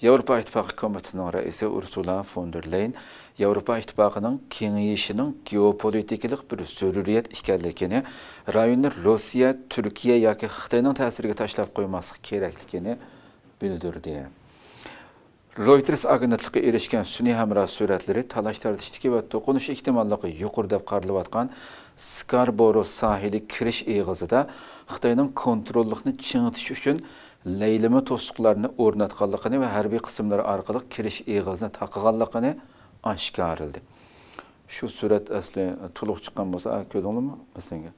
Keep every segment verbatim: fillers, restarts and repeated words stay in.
ياۋروپا ئىتتىپاقى كومىتېتىنىڭ رەئىسى ئۇرسۇلا فون دېر لېيېن ياۋروپا ئىتتىپاقىنىڭ كېڭىيىشىنىڭ گېئوپولىتىكىلىق بىر زۆرۈرىيەت ئىكەنلىكىنى، رايوننى روسىيە، تۈركىيە ياكى خىتاينىڭ تەسىرىگە تاشلاپ قويماسلىق كېرەكلىكىنى بىلدۈردى. رويتېرس ئاگېنتلىقى ئېرىشكەن سۈنئىي ھەمراھ سۈرەتلىرى تالاش-تارتىشتىكى ۋە توقۇنۇش ئېھتىماللىقى يۇقىرى دەپ قارىلىۋاتقان سكاربورو ساھىلى كىرىش ئېغىزىدا خىتاينىڭ كونتروللۇقنى چىڭىتىش ئۈچۈن لەيلىمە توسۇقلارنى ئورناتقانلىقىنى ۋە ھەربىي قىسىملىرى ئارقىلىق كىرىش ئېغىزىنى تاقىغانلىقىنى ئاشكارىلىدى. شۇ سۈرەت ئەسلى تولۇق چىققان بولسا، ئا، كۆردۈڭلارمۇ؟ مەسىلەن،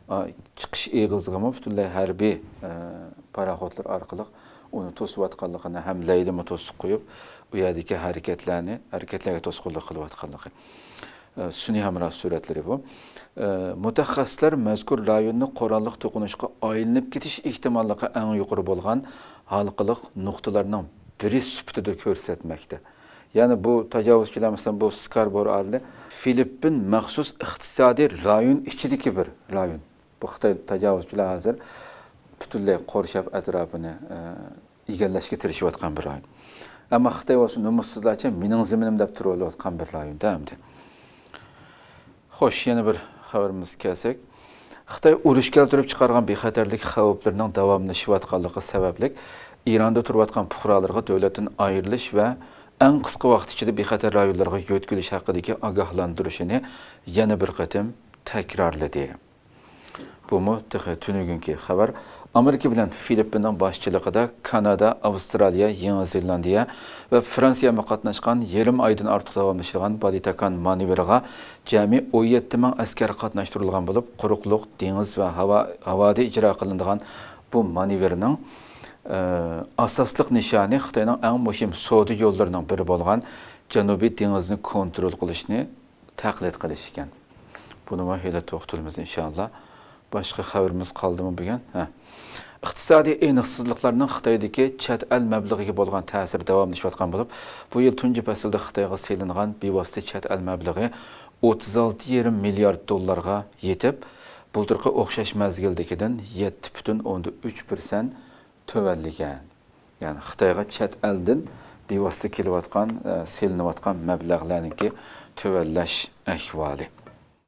ئا، چىقىش ئېغىزىغىمۇ پۈتۈنلەي ھەربىي، ئە، پاراخوتلار ئارقىلىق ئۇنى توسۇۋاتقانلىقىنى ھەم لەيلىمە توسۇق قويۇپ، ئۇ يەردىكى ھەرىكەتلەرنى، ھەرىكەتلەرگە توسقۇنلۇق قىلىۋاتقانلىقى. ئە، سۈنئىي ھەمراھ سۈرەتلىرى بۇ. ئە، مۇتەخەسسىسلەر مەزكۇر رايوننى قوراللىق توقۇنۇشقا ئايلىنىپ كېتىش ئېھتىماللىقى ئەڭ يۇقىرى بولغان ھالقىلىق نۇقتىلارنىڭ بىرى سۈپىتىدە كۆرسەتمەكتە. يەنى بۇ تاجاۋۇزچىلار، مەسىلەن، بۇ سكاربورو ئارىلى فىلىپپىن مەخسۇس ئىقتىسادىي رايون ئىچىدىكى بىر رايون. بۇ خىتاي تاجاۋۇزچىلار ھازىر پۈتۈنلەي قورشاپ ئەتراپىنى، ئە، ئىگىلەشكە تىرىشىۋاتقان بىر رايون. ئەمما خىتاي بولسا نومۇسسىزلارچە مېنىڭ زېمىنىم دەپ تۇرۇۋاتقان بىر رايوندا ئەمدى. خوش، يەنە بىر خەۋىرىمىزگە كەلسەك، خىتاي ئۇرۇش كەلتۈرۈپ چىقارغان بىخەتەرلىك خەۋپلىرىنىڭ داۋاملىشىۋاتقانلىقى سەۋەبلىك، ئىراندا تۇرۇۋاتقان پۇقرالىرىغا دۆلەتتىن ئايرىلىش ۋە ئەڭ قىسقا ۋاقىت ئىچىدە بىخەتەر رايونلارغا يۆتكىلىش ھەققىدىكى ئاگاھلاندۇرۇشىنى يەنە بىر قېتىم تەكرارلىدى. بۇمۇ تېخى تۈنۈگۈنكى خەۋەر. ئامېرىكا بىلەن فىلىپپىننىڭ باشچىلىقىدا كانادا، ئاۋسترالىيە، يېڭى زېلاندىيە ۋە فرانسىيەمۇ قاتناشقان يېرىم ئايدىن ئارتۇق داۋاملىشىدىغان بالىتاكان مانېۋىرىغا جەمئىي ئون يەتتە مىڭ ئەسكەر قاتناشتۇرۇلغان بولۇپ، قۇرۇقلۇق، دېڭىز ۋە ھاۋا، ھاۋادا ئىجرا قىلىنىدىغان بۇ مانېۋىرنىڭ، ئە، ئاساسلىق نىشانى خىتاينىڭ ئەڭ مۇھىم سودا يوللىرىنىڭ بىرى بولغان جەنۇبىي دېڭىزنى كونترول قىلىشنى تەقلىد قىلىش ئىكەن. بۇنىمۇ ھېلى توختىلىمىز ئىنشاللا. باشقا خەۋىرىمىز قالدىمۇ بۈگۈن؟ ھە. ئىقتىسادىي ئېنىقسىزلىقلارنىڭ خىتايدىكى چەت ئەل مەبلىغىگە بولغان تەسىرى داۋاملىشىۋاتقان بولۇپ، بۇ يىل تۇنجى پەسىلدە خىتايغا سېلىنغان بىۋاسىتە چەت ئەل مەبلىغى ئوتتۇز ئالتە يېرىم مىليارد دوللارغا يېتىپ، بۇلتۇرقى ئوخشاش مەزگىلدىكىدىن يەتتە پۈتۈن ئوندىن ئۈچ پىرسەنت تۆۋەنلىگەن. يەنى خىتايغا چەت ئەلدىن بىۋاسىتە كېلىۋاتقان، ئە، سېلىنىۋاتقان مەبلەغلەرنىڭكى تۆۋەنلەش ئەھۋالى.